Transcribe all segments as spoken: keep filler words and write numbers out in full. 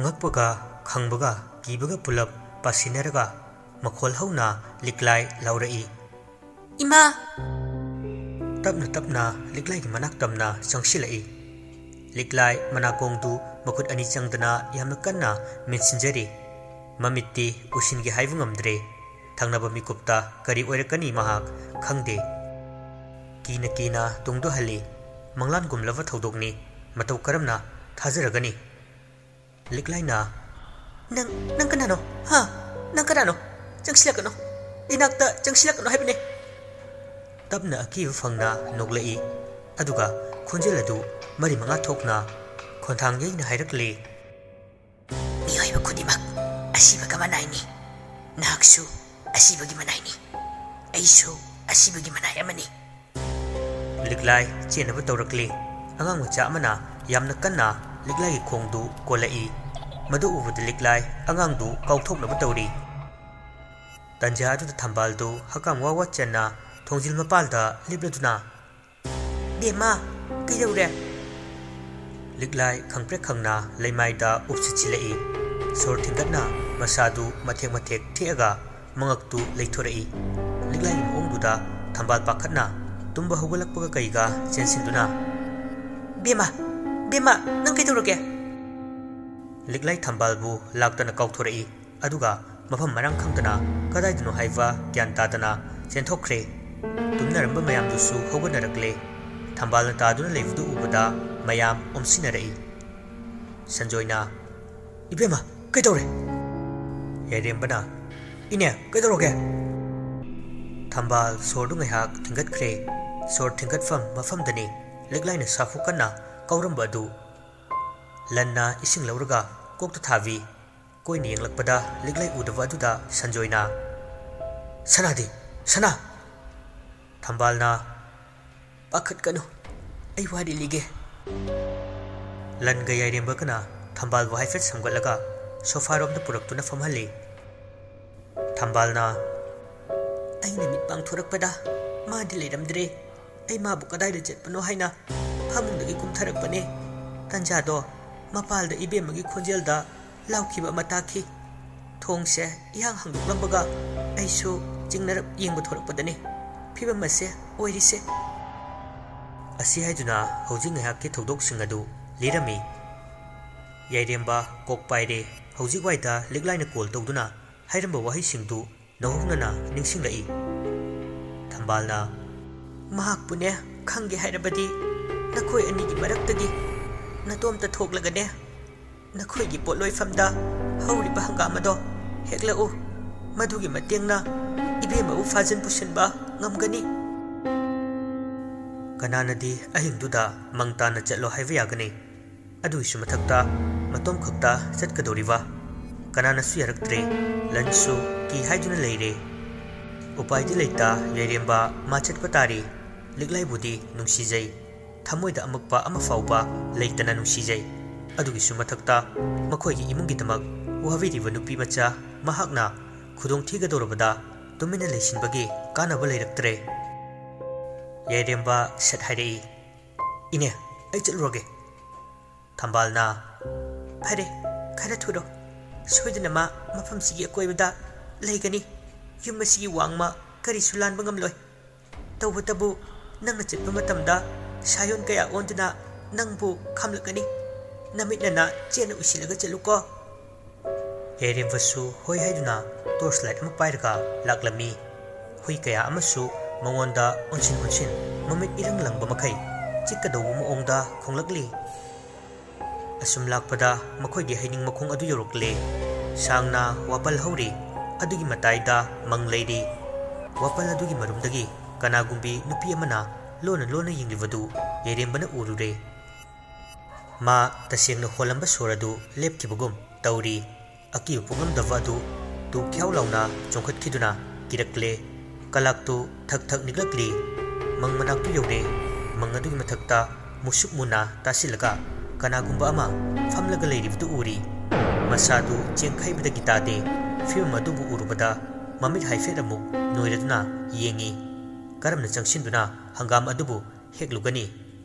ꯉꯛꯄꯒ, ꯈꯪꯕꯒ, ꯀꯤꯕꯒ ꯄꯨꯂꯞ ꯄꯥꯁꯤꯟꯅꯔꯒ ꯃꯈꯣꯜ ꯍꯧꯅ ꯂꯤꯛꯂꯥꯏ ꯂꯥꯎꯔꯛꯏ, "ꯏꯃꯥ!" ꯇꯞꯅ ꯇꯞꯅ ꯂꯤꯛꯂꯥꯏꯒꯤ ꯃꯅꯥꯛ ꯇꯝꯅ ꯆꯪꯁꯤꯜꯂꯛꯏ꯫ ꯂꯤꯛꯂꯥꯏ ꯃꯅꯥꯀꯣꯡꯗꯨ ꯃꯈꯨꯠ ꯑꯅꯤ ꯆꯪꯗꯅ ꯌꯥꯝꯅ ꯀꯟꯅ ꯃꯦꯟꯁꯤꯟꯖꯔꯤ꯫ ꯃꯃꯤꯠꯇꯤ ꯎꯁꯤꯟꯒꯦ ꯍꯥꯏꯕ ꯉꯝꯗ꯭ꯔꯦ꯫ ꯊꯪꯅꯕ ꯃꯤꯀꯨꯞꯇ ꯀꯔꯤ ꯑꯣꯏꯔꯛꯀꯅꯤ ꯃꯍꯥꯛ ꯈꯪꯗꯦ꯫ ꯀꯤꯅ ꯀꯤꯅ ꯇꯨꯡꯗ ꯍꯜꯂꯤ꯫ ꯃꯪꯂꯥꯟꯒꯨꯝꯂꯕ ꯊꯧꯗꯣꯛꯅꯤ꯫ ꯃꯇꯧ ꯀꯔꯝꯅ ꯊꯥꯖꯔꯒꯅꯤ? ꯂꯤꯛꯂꯥꯏꯅ, "ꯅꯪ, ꯅꯪ ꯀꯅꯥꯅꯣ? ꯍꯥ? ꯅꯪ ꯀꯅꯥꯅꯣ? ꯆꯪꯁꯤꯜꯂꯛꯀꯅꯣ꯫ ꯏꯅꯥꯛꯇ ꯆꯪꯁꯤꯜꯂꯛꯀꯅꯣ ꯍꯥꯏꯕꯅꯦ!" ꯇꯞꯅ ꯑꯀꯤꯕ ꯐꯪꯅ ꯅꯣꯛꯂꯛꯏ꯫ ꯑꯗꯨꯒ ꯈꯣꯟꯖꯦꯜ ꯑꯗꯨ ꯃꯔꯤ ꯃꯉꯥ ꯊꯣꯛꯅ ꯈꯣꯟꯊꯥꯡ ꯌꯩꯅ ꯍꯥꯏꯔꯛꯂꯤ, "ꯃꯤꯑꯣꯏꯕ ꯈꯨꯗꯤꯡꯃꯛ ꯑꯁꯤꯕꯒ ꯃꯅꯥꯏꯅꯤ꯫ ꯅꯍꯥꯛꯁꯨ ꯑꯁꯤꯕꯒꯤ ꯃꯅꯥꯏꯅꯤ꯫ ꯑꯩꯁꯨ ꯑꯁꯤꯕꯒꯤ ꯃꯅꯥꯏ ꯑꯃꯅꯤ꯫" ꯂꯤꯛꯂꯥꯏ ꯆꯦꯟꯅꯕ ꯇꯧꯔꯛꯂꯤ꯫ ꯑꯉꯥꯡ ꯃꯆꯥ ꯑꯃꯅ ꯌꯥꯝꯅ ꯀꯟꯅ ꯂꯤꯛꯂꯥꯏꯒꯤ ꯈꯣꯡꯗꯨ ꯀꯣꯜꯂꯛꯏ꯫ ꯃꯗꯨ ꯎꯕꯗ ꯂꯤꯛꯂꯥꯏ ꯑꯉꯥꯡꯗꯨ ꯀꯥꯎꯊꯣꯛꯅꯕ ꯇꯧꯔꯤ꯫ ꯇꯟꯖꯥ ꯑꯗꯨꯗ ꯊꯝꯕꯥꯜꯗꯨ ꯍꯛꯀꯥꯝ ꯋꯥ ꯋꯥ ꯆꯟꯅ ꯊꯣꯡꯖꯤꯜ ꯃꯄꯥꯜꯗ ꯂꯦꯞꯂꯗꯨꯅ, "ꯕꯦꯝꯃ, ꯀꯩꯗꯧꯔꯦ?" ꯂꯤꯛꯂꯥꯏ ꯈꯪꯄ꯭ꯔꯦꯛ ꯈꯪꯅ ꯂꯩꯃꯥꯏꯗ ꯎꯞꯁꯤꯠ ꯁꯤꯜꯂꯛꯏ꯫ ꯁꯣꯔ ꯊꯤꯡꯒꯠꯅ ꯃꯁꯥꯗꯨ ꯃꯊꯦꯛ ꯃꯊꯦꯛ ꯊꯦꯛꯑꯒ ꯃꯉꯛꯇꯨ ꯂꯩꯊꯣꯔꯛꯏ꯫ ꯂꯤꯛꯂꯥꯏꯒꯤ ꯃꯑꯣꯡꯗꯨꯗ ꯊꯝꯕꯥꯜ ꯄꯥꯈꯠꯅ ꯇꯨꯝꯕ ꯍꯧꯒꯠꯂꯛꯄꯒ ꯀꯩꯒ ꯆꯦꯟꯁꯤꯟꯗꯨꯅ, "ꯕꯦꯝꯃ, ꯕꯦꯝꯃ, ꯅꯪ ꯀꯩꯗꯧꯔꯒꯦ?" ꯂꯤꯛꯂꯥꯏ ꯊꯝꯕꯥꯜꯕꯨ ꯂꯥꯛꯇꯅ ꯀꯥꯎꯊꯣꯔꯛꯏ꯫ ꯑꯗꯨꯒ ꯃꯐꯝ ꯃꯔꯥꯡ ꯈꯪꯗꯅ ꯀꯗꯥꯏꯗꯅꯣ ꯍꯥꯏꯕ ꯒ꯭ꯌꯥꯟ ꯇꯥꯗꯅ ꯆꯦꯟꯊꯣꯛꯈ꯭ꯔꯦ꯫ ꯇꯨꯝꯅꯔꯝꯕ ꯃꯌꯥꯝꯗꯨꯁꯨ ꯍꯧꯒꯠꯅꯔꯛꯂꯦ꯫ ꯊꯝꯕꯥꯜꯅ ꯇꯥꯗꯨꯅ ꯂꯩꯕꯗꯨ ꯎꯕꯗ ꯃꯌꯥꯝ ꯑꯣꯝꯁꯤꯟꯅꯔꯛꯏ꯫ ꯁꯟꯖꯣꯏꯅ, "ꯏꯕꯦꯝꯃ, ꯀꯩꯗꯧꯔꯦ?" ꯌꯥꯏꯔꯦꯝꯕꯅ, "ꯏꯅꯦ, ꯀꯩꯗꯧꯔꯒꯦ?" ꯊꯝꯕꯥꯜ ꯁꯣꯔꯗꯨ ꯉꯥꯏꯍꯥꯛ ꯊꯤꯡꯒꯠꯈ꯭ꯔꯦ꯫ ꯁꯣꯔ ꯊꯤꯡꯒꯠꯐꯝ ꯃꯐꯝꯗꯅꯤ ꯂꯤꯛꯂꯥꯏꯅ ꯁꯥꯐꯨ ꯀꯟꯅ ꯀꯧꯔꯝꯕ ꯑꯗꯨ꯫ ꯂꯟꯅ ꯏꯁꯤꯡ ꯂꯧꯔꯒ ꯀꯣꯛꯇ ꯊꯥꯕꯤ꯫ ꯀꯣꯏꯅ ꯌꯦꯡꯂꯛꯄꯗ ꯂꯤꯛꯂꯥꯏ ꯎꯗꯕ ꯑꯗꯨꯗ ꯁꯟꯖꯣꯏꯅ, "ꯁꯅꯥꯗꯤ? ꯁꯅꯥ!" ꯊꯝꯕꯥꯜꯅ, "ꯄꯥꯈꯠꯀꯅꯨ, ꯑꯩ ꯋꯥꯔꯤ ꯂꯤꯒꯦ꯫" ꯂꯟꯒ ꯌꯥꯏꯔꯦꯝꯕꯒꯅ ꯊꯝꯕꯥꯜꯕꯨ ꯍꯥꯏꯐꯦꯠ ꯁꯝꯒꯠꯂꯒ ꯁꯣꯐꯥꯔꯣꯝꯗ ꯄꯨꯔꯛꯇꯨꯅ ꯐꯝꯍꯜꯂꯤ꯫ ꯊꯝꯕꯥꯜꯅ, "ꯑꯩꯅ ꯃꯤꯠ ꯄꯥꯡꯊꯣꯔꯛꯄꯗ ꯃꯥꯗꯤ ꯂꯩꯔꯝꯗ꯭ꯔꯦ꯫ ꯑꯩ ꯃꯥꯕꯨ ꯀꯗꯥꯏꯗ ꯆꯠꯄꯅꯣ ꯍꯥꯏꯅ ꯐꯃꯨꯡꯗꯒꯤ ꯀꯨꯝꯊꯔꯛꯄꯅꯦ꯫ ꯇꯟꯖꯥꯗꯣ ꯃꯄꯥꯜꯗ ꯏꯕꯦꯝꯃꯒꯤ ꯈꯣꯟꯖꯦꯜꯗ ꯂꯥꯎꯈꯤꯕ ꯑꯃ ꯇꯥꯈꯤ꯫ ꯊꯣꯡꯁꯦ ꯏꯍꯥꯡ ꯍꯥꯡꯗꯣꯛꯂꯝꯕꯒ ꯑꯩꯁꯨ ꯆꯤꯡꯅꯔꯞ ꯌꯦꯡꯕ ꯊꯣꯔꯛꯄꯗꯅꯤ ꯐꯤꯕꯝ ꯑꯁꯦ ꯑꯣꯏꯔꯤꯁꯦ꯫ ꯑꯁꯤ ꯍꯥꯏꯗꯨꯅ ꯍꯧꯖꯤꯛ ꯉꯥꯏꯍꯥꯛꯀꯤ ꯊꯧꯗꯣꯛꯁꯤꯡ ꯑꯗꯨ ꯂꯤꯔꯝꯃꯤ꯫ ꯌꯥꯏꯔꯦꯝꯕ ꯀꯣꯛ ꯄꯥꯏꯔꯦ꯫ ꯍꯧꯖꯤꯛ ꯋꯥꯏꯗ ꯂꯤꯛꯂꯥꯏꯅ ꯀꯣꯜ ꯇꯧꯗꯨꯅ ꯍꯥꯏꯔꯝꯕ ꯋꯥꯍꯩꯁꯤꯡꯗꯨ ꯅꯧꯍꯧꯅꯅ ꯅꯤꯡꯁꯤꯡꯂꯛꯏ꯫ ꯊꯝꯕꯥꯜꯅ, "ꯃꯍꯥꯛꯄꯨꯅꯦ ꯈꯪꯒꯦ ꯍꯥꯏꯔꯕꯗꯤ ꯅꯈꯣꯏ ꯑꯅꯤꯒꯤ ꯃꯔꯛꯇꯒꯤ ꯅꯇꯣꯝꯇ ꯊꯣꯛꯂꯒꯅꯦ ꯅꯈꯣꯏꯒꯤ ꯄꯣꯠꯂꯣꯏꯐꯝꯗ ꯍꯧꯔꯤꯕ ꯍꯪꯒꯥꯝ ꯑꯗꯣ ꯍꯦꯛꯂꯛꯎ꯫ ꯃꯗꯨꯒꯤ ꯃꯇꯦꯡꯅ ꯏꯕꯦꯝꯃꯕꯨ ꯐꯥꯖꯤꯟ ꯄꯨꯁꯤꯟꯕ ꯉꯝꯒꯅꯤ꯫" ꯀꯅꯥꯅꯗꯤ ꯑꯍꯤꯡꯗꯨꯗ ꯃꯪ ꯇꯥꯅ ꯆꯠꯂꯣ ꯍꯥꯏꯕ ꯌꯥꯒꯅꯤ? ꯑꯗꯨꯒꯤꯁꯨ ꯃꯊꯛꯇ ꯃꯇꯣꯝ ꯈꯛꯇ ꯆꯠꯀꯗꯧꯔꯤꯕ? ꯀꯅꯥꯅꯁꯨ ꯌꯥꯔꯛꯇ꯭ꯔꯦ꯫ ꯂꯟꯁꯨ ꯀꯤ ꯍꯥꯏꯗꯨꯅ ꯂꯩꯔꯦ꯫ ꯎꯄꯥꯏꯗꯤ ꯂꯩꯇ ꯌꯥꯏꯔꯦꯝꯕ ꯃꯥ ꯆꯠꯄ ꯇꯥꯔꯤ꯫ ꯂꯤꯛꯂꯥꯏꯕꯨꯗꯤ ꯅꯨꯡꯁꯤꯖꯩ꯫ ꯊꯃꯣꯏꯗ ꯑꯃꯛꯄ ꯑꯃ ꯐꯥꯎꯕ ꯂꯩꯇꯅ ꯅꯨꯡꯁꯤꯖꯩ꯫ ꯑꯗꯨꯒꯤꯁꯨ ꯃꯊꯛꯇ ꯃꯈꯣꯏꯒꯤ ꯏꯃꯨꯡꯒꯤꯗꯃꯛ ꯋꯥꯕꯤꯔꯤꯕ ꯅꯨꯄꯤ ꯃꯆꯥ ꯃꯍꯥꯛꯅ ꯈꯨꯗꯣꯡ ꯊꯤꯒꯗꯧꯔꯕꯗ ꯇꯨꯃꯤꯟꯅ ꯂꯩꯁꯤꯟꯕꯒꯤ ꯀꯥꯟꯅꯕ ꯂꯩꯔꯛꯇ꯭ꯔꯦ꯫ ꯌꯥꯏꯔꯦꯝꯕ ꯁꯠ ꯍꯥꯏꯔꯛꯏ, "ꯏꯅꯦ, ꯑꯩ ꯆꯠꯂꯨꯔꯒꯦ꯫" ꯊꯝꯕꯥꯜꯅ, "ꯐꯔꯦ, ꯈꯔ ꯊꯨꯔꯣ꯫ ꯁꯣꯏꯗꯅ ꯃꯥ ꯃꯐꯝꯁꯤꯒꯤ ꯑꯀꯣꯏꯕꯗ ꯂꯩꯒꯅꯤ꯫ ꯌꯨꯝ ꯑꯁꯤꯒꯤ ꯋꯥꯡꯃ ꯀꯔꯤꯁꯨ ꯂꯥꯟꯕ ꯉꯝꯂꯣꯏ꯫ ꯇꯧꯕꯇꯕꯨ ꯅꯪꯅ ꯆꯠꯄ ꯃꯇꯝꯗ ꯁꯥꯌꯣꯟ ꯀꯌꯥ ꯑꯣꯟꯗꯨꯅ ꯅꯪꯕꯨ ꯈꯥꯝꯂꯛꯀꯅꯤ꯫ ꯅꯃꯤꯠ ꯅꯅꯥ ꯆꯦꯠꯅ ꯎꯏꯁꯤꯜꯂꯒ ꯆꯠꯂꯨꯀꯣ꯫" ꯌꯥꯏꯔꯦꯝꯕꯁꯨ ꯍꯣꯏ ꯍꯥꯏꯗꯨꯅ ꯇꯣꯔꯆ ꯂꯥꯏꯠ ꯑꯃ ꯄꯥꯏꯔꯒ ꯂꯥꯛꯂꯝꯃꯤ꯫ ꯍꯨꯏ ꯀꯌꯥ ꯑꯃꯁꯨ ꯃꯉꯣꯟꯗ ꯑꯣꯟꯁꯤꯟ ꯑꯣꯟꯁꯤꯟ ꯃꯃꯤꯠ ꯏꯔꯪ ꯂꯪꯕ ꯃꯈꯩ ꯆꯤꯛꯀꯗꯧꯕ ꯃꯑꯣꯡꯗ ꯈꯣꯡꯂꯛꯂꯤ꯫ ꯑꯁꯨꯝ ꯂꯥꯛꯄꯗ ꯃꯈꯣꯏꯒꯤ ꯍꯩꯅꯤꯡ ꯃꯈꯣꯡ ꯑꯗꯨ ꯌꯧꯔꯛꯂꯦ꯫ ꯁꯥꯡꯅ ꯋꯥꯄꯜ ꯍꯧꯔꯤ꯫ ꯑꯗꯨꯒꯤ ꯃꯇꯥꯏꯗ ꯃꯪ ꯂꯩꯔꯤ꯫ ꯋꯥꯄꯜ ꯑꯗꯨꯒꯤ ꯃꯔꯨꯝꯗꯒꯤ ꯀꯅꯥꯒꯨꯝꯕꯤ ꯅꯨꯄꯤ ꯑꯃꯅ ꯂꯣꯟꯅ ꯂꯣꯟꯅ ꯌꯦꯡꯂꯤꯕꯗꯨ ꯌꯥꯏꯔꯦꯝꯕꯅ ꯎꯔꯨꯔꯦ꯫ ꯃꯥ ꯇꯁꯦꯡꯅ ꯍꯣꯜꯂꯝꯕ ꯁꯣꯔ ꯑꯗꯨ ꯂꯦꯞꯈꯤꯕꯒꯨꯝ ꯇꯧꯔꯤ꯫ ꯑꯀꯤꯕ ꯄꯣꯛꯂꯝꯗꯕ ꯑꯗꯨ ꯇꯨ ꯈ꯭ꯌꯥꯎ ꯂꯥꯎꯅ ꯆꯣꯡꯈꯠꯈꯤꯗꯨꯅ ꯀꯤꯔꯛꯂꯦ꯫ ꯀꯂꯥꯛꯇꯨ ꯊꯛ ꯊꯛ ꯅꯤꯛꯂꯛꯂꯤ꯫ ꯃꯪ ꯃꯅꯥꯛꯇꯨ ꯌꯧꯔꯦ꯫ ꯃꯪ ꯑꯗꯨꯒꯤ ꯃꯊꯛꯇ ꯃꯨꯁꯨꯛ ꯃꯨꯅ ꯇꯥꯁꯤꯜꯂꯒ ꯀꯅꯥꯒꯨꯝꯕ ꯑꯃ ꯐꯝꯂꯒ ꯂꯩꯔꯤꯕꯗꯨ ꯎꯔꯤ꯫ ꯃꯁꯥꯗꯨ ꯆꯦꯡꯈꯩꯕꯗꯒꯤ ꯇꯥꯗꯦ꯫ ꯐꯤꯕꯝ ꯑꯗꯨꯕꯨ ꯎꯔꯨꯕꯗ ꯃꯃꯤꯠ ꯍꯥꯏꯐꯦꯠ ꯑꯃꯨꯛ ꯅꯣꯏꯔꯗꯨꯅ ꯌꯦꯡꯉꯤ꯫ ꯀꯔꯝꯅ ꯆꯪꯁꯤꯟꯗꯨꯅ ꯍꯪꯒꯥꯝ ꯑꯗꯨꯕꯨ ꯍꯦꯛꯂꯨꯒꯅꯤ?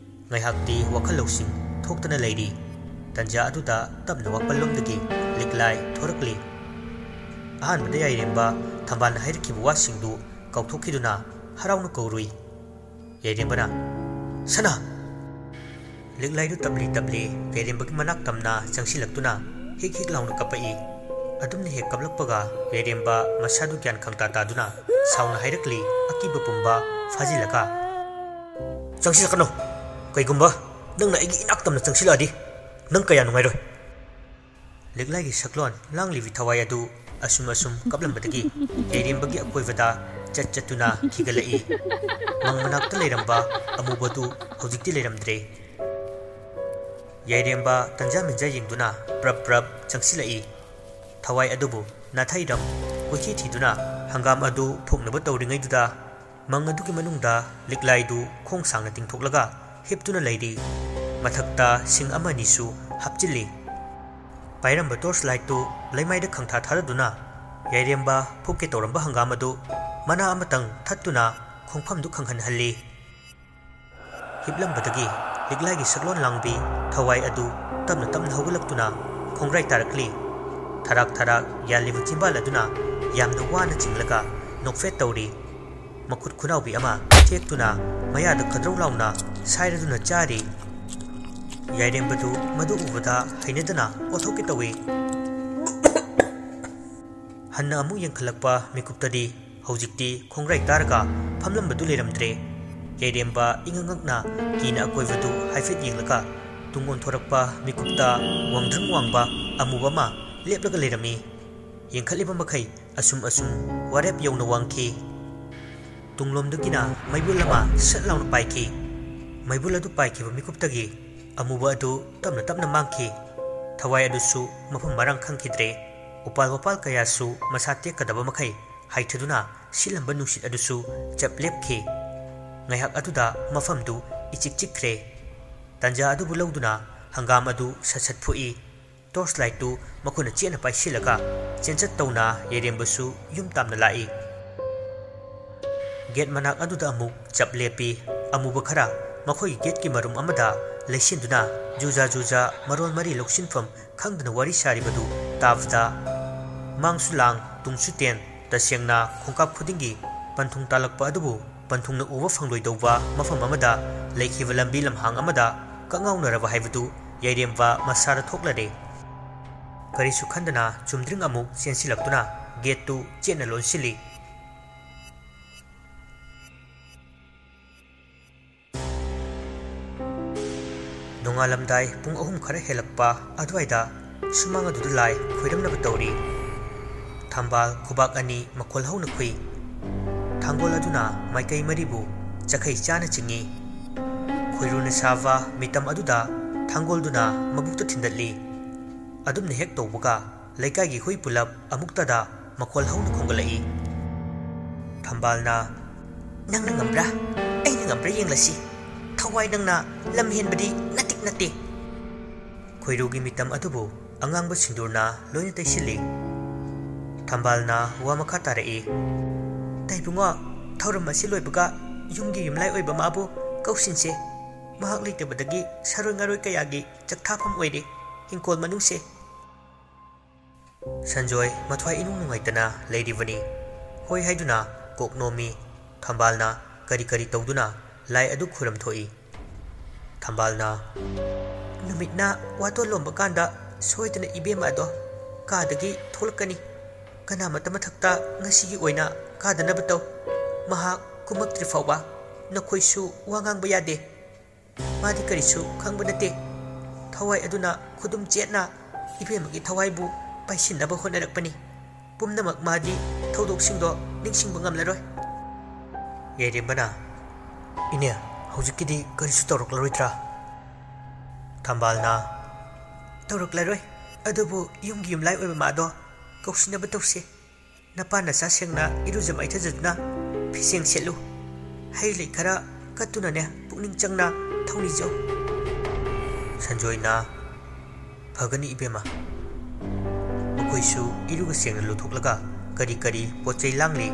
ꯉꯥꯏꯍꯥꯛꯇꯤ ꯋꯥꯈꯜ ꯂꯧꯁꯤꯡ ꯊꯣꯛꯇꯅ ꯂꯩꯔꯤ꯫ ꯇꯟꯖꯥ ꯑꯗꯨꯗ ꯇꯞꯅ ꯋꯥꯄꯜꯂꯣꯝꯗꯒꯤ ꯂꯤꯛꯂꯥꯏ ꯊꯣꯔꯛꯂꯤ꯫ ꯑꯍꯥꯟꯕꯗ ꯌꯥꯏꯔꯦꯝꯕ ꯊꯝꯕꯥꯜꯅ ꯍꯥꯏꯔꯛꯈꯤꯕ ꯋꯥꯁꯤꯡꯗꯨ ꯀꯥꯎꯊꯣꯛꯈꯤꯗꯨꯅ ꯍꯔꯥꯎꯅ ꯀꯧꯔꯨꯏ꯫ ꯌꯥꯏꯔꯦꯝꯕꯅ, "ꯁꯅꯥ!" ꯂꯤꯛꯂꯥꯏꯗꯨ ꯇꯞꯂꯤ ꯇꯞꯂꯤ ꯌꯥꯏꯔꯦꯝꯕꯒꯤ ꯃꯅꯥꯛ ꯇꯝꯅ ꯆꯪꯁꯤꯜꯂꯛꯇꯨꯅ ꯍꯤꯛ ꯍꯤꯛ ꯂꯥꯎꯅ ꯀꯞꯄꯛꯏ꯫ ꯑꯗꯨꯝꯅ ꯍꯦꯛ ꯀꯞꯂꯛꯄꯒ ꯌꯥꯏꯔꯦꯝꯕ ꯃꯁꯥꯗꯨ ꯒ꯭ꯌꯥꯟ ꯈꯪꯇꯥ ꯇꯥꯗꯨꯅ ꯁꯥꯎꯅ ꯍꯥꯏꯔꯛꯂꯤ, "ꯑꯀꯤꯕ ꯄꯨꯝꯕ ꯐꯥꯖꯤꯜꯂꯒ, ꯆꯪꯁꯤꯜꯂꯛꯀꯅꯨ! ꯀꯩꯒꯨꯝꯕ ꯅꯪꯅ ꯑꯩꯒꯤ ꯏꯅꯥꯛ ꯇꯝꯅ ꯆꯪꯁꯤꯜꯂꯛꯑꯗꯤ ꯅꯪ ꯀꯌꯥ ꯅꯨꯡꯉꯥꯏꯔꯣꯏ!" ꯂꯤꯛꯂꯥꯏꯒꯤ ꯁꯛꯂꯣꯟ ꯂꯥꯡꯂꯤꯕꯤ ꯊꯋꯥꯏ ꯑꯗꯨ ꯑꯁꯨꯝ ꯑꯁꯨꯝ ꯀꯞꯂꯝꯕꯗꯒꯤ ꯌꯥꯏꯔꯦꯝꯕꯒꯤ ꯑꯀꯣꯏꯕꯗ ꯆꯠ ꯆꯠꯇꯨꯅ ꯈꯤꯒꯠꯂꯛꯏ꯫ ꯃꯪ ꯃꯅꯥꯛꯇ ꯂꯩꯔꯝꯕ ꯑꯃꯨꯕꯗꯨ ꯍꯧꯖꯤꯛꯇꯤ ꯂꯩꯔꯝꯗ꯭ꯔꯦ꯫ ꯌꯥꯏꯔꯦꯝꯕ ꯇꯟꯖꯥ ꯃꯦꯟꯖꯥ ꯌꯦꯡꯗꯨꯅ ꯄ꯭ꯔꯞ ꯄ꯭ꯔꯞ ꯆꯪꯁꯤꯜꯂꯛꯏ꯫ ꯊꯋꯥꯏ ꯑꯗꯨꯕꯨ ꯅꯥꯊꯩꯔꯝ ꯀꯣꯏꯊꯤ ꯊꯤꯗꯨꯅ ꯍꯪꯒꯥꯝ ꯑꯗꯨ ꯐꯨꯛꯅꯕ ꯇꯧꯔꯤꯉꯩꯗꯨꯗ ꯃꯪ ꯑꯗꯨꯒꯤ ꯃꯅꯨꯡꯗ ꯂꯤꯛꯂꯥꯏꯗꯨ ꯈꯣꯡ ꯁꯥꯡꯅ ꯇꯤꯡꯊꯣꯛꯂꯒ ꯍꯤꯞꯇꯨꯅ ꯂꯩꯔꯤ꯫ ꯃꯊꯛꯇ ꯁꯤꯡ ꯑꯃ ꯑꯅꯤꯁꯨ ꯍꯥꯞꯆꯤꯜꯂꯤ꯫ ꯄꯥꯏꯔꯝꯕ ꯇꯣꯔꯆ ꯂꯥꯏꯠꯇꯨ ꯂꯩꯃꯥꯏꯗ ꯈꯪꯊꯥ ꯊꯥꯗꯗꯨꯅ ꯌꯥꯏꯔꯦꯝꯕ ꯐꯨꯛꯀꯦ ꯇꯧꯔꯝꯕ ꯍꯪꯒꯥꯝ ꯑꯗꯨ ꯃꯅꯥ ꯑꯃꯇꯪ ꯊꯠꯇꯨꯅ ꯈꯣꯡꯐꯝꯗꯨ ꯈꯪꯍꯟꯍꯜꯂꯤ꯫ ꯍꯤꯞꯂꯝꯕꯗꯒꯤ ꯂꯤꯛꯂꯥꯏꯒꯤ ꯁꯛꯂꯣꯟ ꯂꯥꯡꯕꯤ ꯊꯋꯥꯏ ꯑꯗꯨ ꯇꯞꯅ ꯇꯞꯅ ꯍꯧꯒꯠꯂꯛꯇꯨꯅ ꯈꯣꯡꯒ꯭ꯔꯥꯏ ꯇꯥꯔꯛꯂꯤ꯫ ꯊꯔꯥꯛ ꯊꯔꯥꯛ ꯌꯥꯜꯂꯤꯕ ꯆꯤꯝꯕꯥꯜ ꯑꯗꯨꯅ ꯌꯥꯝꯅ ꯋꯥꯅ ꯆꯤꯡꯂꯒ ꯅꯣꯛꯐꯦꯠ ꯇꯧꯔꯤ꯫ ꯃꯈꯨꯠ ꯈꯨꯅꯥꯎꯕꯤ ꯑꯃ ꯊꯦꯛꯇꯨꯅ ꯃꯌꯥꯗ ꯈꯗ꯭ꯔꯧ ꯂꯥꯎꯅ ꯁꯥꯏꯔꯗꯨꯅ ꯆꯥꯔꯤ꯫ ꯌꯥꯏꯔꯦꯝꯕꯗꯨ ꯃꯗꯨ ꯎꯕꯗ ꯍꯩꯅꯗꯅ ꯑꯣꯊꯣꯛꯀꯦ ꯇꯧꯏ꯫ ꯍꯟꯅ ꯑꯃꯨꯛ ꯌꯦꯡꯈꯠꯂꯛꯄ ꯃꯤꯀꯨꯞꯇꯗꯤ ꯍꯧꯖꯤꯛꯇꯤ ꯈꯣꯡꯒ꯭ꯔꯥꯏ ꯇꯥꯔꯒ ꯐꯝꯂꯝꯕꯗꯨ ꯂꯩꯔꯝꯗ꯭ꯔꯦ꯫ ꯌꯥꯏꯔꯦꯝꯕ ꯏꯉꯛ ꯉꯛꯅ ꯀꯤꯅ ꯑꯀꯣꯏꯕꯗꯨ ꯍꯥꯏꯐꯦꯠ ꯌꯦꯡꯂꯒ ꯇꯨꯡ ꯑꯣꯟꯊꯣꯔꯛꯄ ꯃꯤꯀꯨꯞꯇ ꯋꯥꯡꯗ꯭ꯔꯪ ꯋꯥꯡꯕ ꯑꯃꯨꯕ ꯑꯃ ꯂꯦꯞꯂꯒ ꯂꯩꯔꯝꯃꯤ꯫ ꯌꯦꯡꯈꯠꯂꯤꯕ ꯃꯈꯩ ꯑꯁꯨꯝ ꯑꯁꯨꯝ ꯋꯥꯔꯦꯞ ꯌꯧꯅ ꯋꯥꯡꯈꯤ꯫ ꯇꯨꯡꯂꯣꯝꯗꯒꯤꯅ ꯃꯩꯕꯨꯜ ꯑꯃ ꯁꯠ ꯂꯥꯎꯅ ꯄꯥꯏꯈꯤ꯫ ꯃꯩꯕꯨꯜ ꯑꯗꯨ ꯄꯥꯏꯈꯤꯕ ꯃꯤꯀꯨꯞꯇꯒꯤ ꯑꯃꯨꯕ ꯑꯗꯨ ꯇꯞꯅ ꯇꯞꯅ ꯃꯥꯡꯈꯤ꯫ ꯊꯋꯥꯏ ꯑꯗꯨꯁꯨ ꯃꯐꯝ ꯃꯔꯥꯡ ꯈꯪꯈꯤꯗ꯭ꯔꯦ꯫ ꯎꯄꯥꯜ ꯋꯥꯄꯥꯜ ꯀꯌꯥꯁꯨ ꯃꯁꯥ ꯇꯦꯛꯀꯗꯕ ꯃꯈꯩ ꯍꯥꯏꯊꯗꯨꯅ ꯁꯤꯠꯂꯝꯕ ꯅꯨꯡꯁꯤꯠ ꯑꯗꯨꯁꯨ ꯆꯞ ꯂꯦꯞꯈꯤ꯫ ꯉꯥꯏꯍꯥꯛ ꯑꯗꯨꯗ ꯃꯐꯝꯗꯨ ꯏꯆꯤꯛ ꯆꯤꯛꯈ꯭ꯔꯦ꯫ ꯇꯟꯖꯥ ꯑꯗꯨꯕꯨ ꯂꯧꯗꯨꯅ ꯍꯪꯒꯥꯝ ꯑꯗꯨ ꯁꯠ ꯁꯠ ꯐꯨꯛꯏ꯫ ꯇꯣꯔꯆ ꯂꯥꯏꯠꯇꯨ ꯃꯈꯨꯠꯅ ꯆꯦꯠꯅ ꯄꯥꯏꯁꯤꯜꯂꯒ ꯆꯦꯟꯆꯠ ꯇꯧꯅ ꯌꯥꯏꯔꯦꯝꯕꯁꯨ ꯌꯨꯝ ꯇꯥꯝꯅ ꯂꯥꯛꯏ꯫ ꯒꯦꯠ ꯃꯅꯥꯛ ꯑꯗꯨꯗ ꯑꯃꯨꯛ ꯆꯞ ꯂꯦꯞꯄꯤ꯫ ꯑꯃꯨꯕ ꯈꯔ ꯃꯈꯣꯏꯒꯤ ꯒꯦꯠꯀꯤ ꯃꯔꯨꯝ ꯑꯃꯗ ꯂꯩꯁꯤꯟꯗꯨꯅ ꯖꯨꯖꯥ ꯖꯨꯖꯥ ꯃꯔꯣꯜ ꯃꯔꯤ ꯂꯧꯁꯤꯟꯐꯝ ꯈꯪꯗꯅ ꯋꯥꯔꯤ ꯁꯥꯔꯤꯕꯗꯨ ꯇꯥꯕꯗ, ꯃꯥꯡꯁꯨ ꯂꯥꯡ, ꯇꯨꯡꯁꯨ ꯇꯦꯟ, ꯇꯁꯦꯡꯅ ꯈꯣꯡꯀꯥꯞ ꯈꯨꯗꯤꯡꯒꯤ ꯄꯟꯊꯨꯡ ꯇꯥꯜꯂꯛꯄ ꯑꯗꯨꯕꯨ ꯄꯟꯊꯨꯡꯅ ꯎꯕ ꯐꯪꯂꯣꯏꯗꯧꯕ ꯃꯐꯝ ꯑꯃꯗ ꯂꯩꯈꯤꯕ ꯂꯝꯕꯤ ꯂꯝꯍꯥꯡ ꯑꯃꯗ ꯀꯛꯉꯥꯎꯅꯔꯕ ꯍꯥꯏꯕꯗꯨ ꯌꯥꯏꯔꯦꯝꯕ ꯃꯁꯥꯗ ꯊꯣꯛꯂꯔꯦ꯫ ꯀꯔꯤꯁꯨ ꯈꯟꯗꯅ ꯆꯨꯝꯗ꯭ꯔꯤꯡ ꯑꯃꯨꯛ ꯆꯦꯟꯁꯤꯜꯂꯛꯇꯨꯅ ꯒꯦꯠꯇꯨ ꯆꯦꯠꯅ ꯂꯣꯟꯁꯤꯜꯂꯤ꯫ ꯅꯣꯡꯉꯥꯜꯂꯝꯗꯥꯏ ꯄꯨꯡ ꯑꯍꯨꯝ ꯈꯔ ꯍꯦꯜꯂꯛꯄ ꯑꯗꯨꯋꯥꯏꯗ ꯁꯨꯃꯥꯡ ꯑꯗꯨꯗ ꯂꯥꯏ ꯈꯣꯏꯔꯝꯅꯕ ꯇꯧꯔꯤ꯫ ꯊꯝꯕꯥꯜ ꯈꯨꯕꯥꯛ ꯑꯅꯤ ꯃꯈꯣꯜ ꯍꯧꯅ ꯈꯨꯏ꯫ ꯊꯥꯡꯒꯣꯜ ꯑꯗꯨꯅ ꯃꯥꯏꯀꯩ ꯃꯔꯤꯕꯨ ꯆꯈꯩ ꯆꯥꯅ ꯆꯤꯡꯏ꯫ ꯈꯣꯏꯔꯨꯅ ꯁꯥꯕ ꯃꯤꯇꯝ ꯑꯗꯨꯗ ꯊꯥꯡꯒꯣꯜꯗꯨꯅ ꯃꯕꯨꯛꯇ ꯊꯤꯟꯗꯠꯂꯤ꯫ ꯑꯗꯨꯝꯅ ꯍꯦꯛ ꯇꯧꯕꯒ ꯂꯩꯀꯥꯏꯒꯤ ꯍꯨꯏ ꯄꯨꯂꯞ ꯑꯃꯨꯛꯇꯗ ꯃꯈꯣꯜ ꯍꯧꯅ ꯈꯣꯡꯒꯠꯂꯛꯏ꯫ ꯊꯝꯕꯥꯜꯅ, "ꯅꯪꯅ ꯉꯝꯕ꯭ꯔꯥ? ꯑꯩꯅ ꯉꯝꯕ꯭ꯔꯥ ꯌꯦꯡꯂꯁꯤ꯫ ꯊꯋꯥꯏ ꯅꯪꯅ ꯂꯝ ꯍꯦꯟꯕꯗꯤ ꯅꯠꯇꯤꯛ ꯅꯠꯇꯦ꯫" ꯈꯣꯏꯔꯨꯒꯤ ꯃꯤꯇꯝ ꯑꯗꯨꯕꯨ ꯑꯉꯥꯡꯕ ꯁꯤꯟꯗꯨꯔꯅ ꯂꯣꯏꯅ ꯇꯩꯁꯤꯜꯂꯤ꯫ ꯊꯝꯕꯥꯜꯅ ꯋꯥ ꯃꯈꯥ ꯇꯥꯔꯛꯏ, "ꯇꯥꯏꯕꯨꯡꯉꯣ, ꯊꯧꯔꯝ ꯑꯁꯤ ꯂꯣꯏꯕꯒ ꯌꯨꯝꯒꯤ ꯌꯨꯝꯂꯥꯏ ꯑꯣꯏꯕ ꯃꯥꯕꯨ ꯀꯧꯁꯤꯟꯁꯦ꯫ ꯃꯍꯥꯛ ꯂꯩꯇꯕꯗꯒꯤ ꯁꯥꯔꯣꯏ ꯉꯥꯔꯣꯏ ꯀꯌꯥꯒꯤ ꯆꯥꯛꯊꯥꯐꯝ ꯑꯣꯏꯔꯦ ꯍꯤꯡꯈꯣꯜ ꯃꯅꯨꯡꯁꯦ꯫" ꯁꯟꯖꯣꯏ ꯃꯊ꯭ꯋꯥꯏ ꯏꯅꯨꯡ ꯅꯨꯡꯉꯥꯏꯇꯅ ꯂꯩꯔꯤꯕꯅꯤ꯫ ꯍꯣꯏ ꯍꯥꯏꯗꯨꯅ ꯀꯣꯛ ꯅꯣꯝꯃꯤ꯫ ꯊꯝꯕꯥꯜꯅ ꯀꯔꯤ ꯀꯔꯤ ꯇꯧꯗꯨꯅ ꯂꯥꯏ ꯑꯗꯨ ꯈꯨꯔꯝ ꯊꯣꯛꯏ꯫ ꯊꯝꯕꯥꯜꯅ, "ꯅꯨꯃꯤꯠꯅ ꯋꯥꯇꯣꯟ ꯂꯣꯝꯕ ꯀꯥꯟꯗ ꯁꯣꯏꯗꯅ ꯏꯕꯦꯝꯃ ꯑꯗꯣ ꯀꯥꯗꯒꯤ ꯊꯣꯛꯂꯛꯀꯅꯤ꯫ ꯀꯅꯥꯃꯠꯇ ꯃꯊꯛꯇ ꯉꯁꯤꯒꯤ ꯑꯣꯏꯅ ꯀꯥꯗꯅꯕ ꯇꯧ꯫ ꯃꯍꯥꯛ ꯀꯨꯝꯃꯛꯇ꯭ꯔꯤ ꯐꯥꯎꯕ ꯅꯈꯣꯏꯁꯨ ꯋꯥ ꯉꯥꯡꯕ ꯌꯥꯗꯦ꯫ ꯃꯥꯗꯤ ꯀꯔꯤꯁꯨ ꯈꯪꯕ ꯅꯠꯇꯦ꯫ ꯊꯋꯥꯏ ꯑꯗꯨꯅ ꯈꯨꯗꯨꯝ ꯆꯦꯠꯅ ꯏꯕꯦꯝꯃꯒꯤ ꯊꯋꯥꯏꯕꯨ ꯄꯥꯏꯁꯤꯟꯅꯕ ꯍꯣꯠꯅꯔꯛꯄꯅꯤ꯫ ꯄꯨꯝꯅꯃꯛ ꯃꯥꯗꯤ ꯊꯧꯗꯣꯛꯁꯤꯡꯗꯣ ꯅꯤꯡꯁꯤꯡꯕ ꯉꯝꯂꯔꯣꯏ꯫" ꯌꯥꯏꯔꯦꯝꯕꯅ, "ꯏꯅꯦ, ꯍꯧꯖꯤꯛꯀꯤꯗꯤ ꯀꯔꯤꯁꯨ ꯇꯧꯔꯛꯂꯔꯣꯏꯗ꯭ꯔꯥ?" ꯊꯝꯕꯥꯜꯅ, "ꯇꯧꯔꯛꯂꯔꯣꯏ, ꯑꯗꯨꯕꯨ ꯌꯨꯝꯒꯤ ꯌꯨꯝꯂꯥꯏ ꯑꯣꯏꯕ ꯃꯥꯗꯣ ꯀꯧꯁꯤꯟꯅꯕ ꯇꯧꯁꯤ꯫ ꯅꯄꯥ ꯅꯆꯥ ꯁꯦꯡꯅ ꯏꯔꯨꯖ ꯃꯥꯏꯊꯖꯗꯨꯅ ꯐꯤꯁꯦꯡ ꯁꯦꯠꯂꯨ꯫ ꯍꯩ ꯂꯩ ꯈꯔ ꯀꯠꯇꯨꯅꯅꯦ ꯄꯨꯛꯅꯤꯡ ꯆꯪꯅ ꯊꯧꯅꯤꯖꯧ꯫" ꯁꯟꯖꯣꯏꯅ, "ꯐꯒꯅꯤ ꯏꯕꯦꯝꯃ꯫" ꯃꯈꯣꯏꯁꯨ ꯏꯔꯨꯒ ꯁꯦꯡꯅ ꯂꯨꯊꯣꯛꯂꯒ ꯀꯔꯤ ꯀꯔꯤ ꯄꯣꯠ ꯆꯩ ꯂꯥꯡꯂꯤ꯫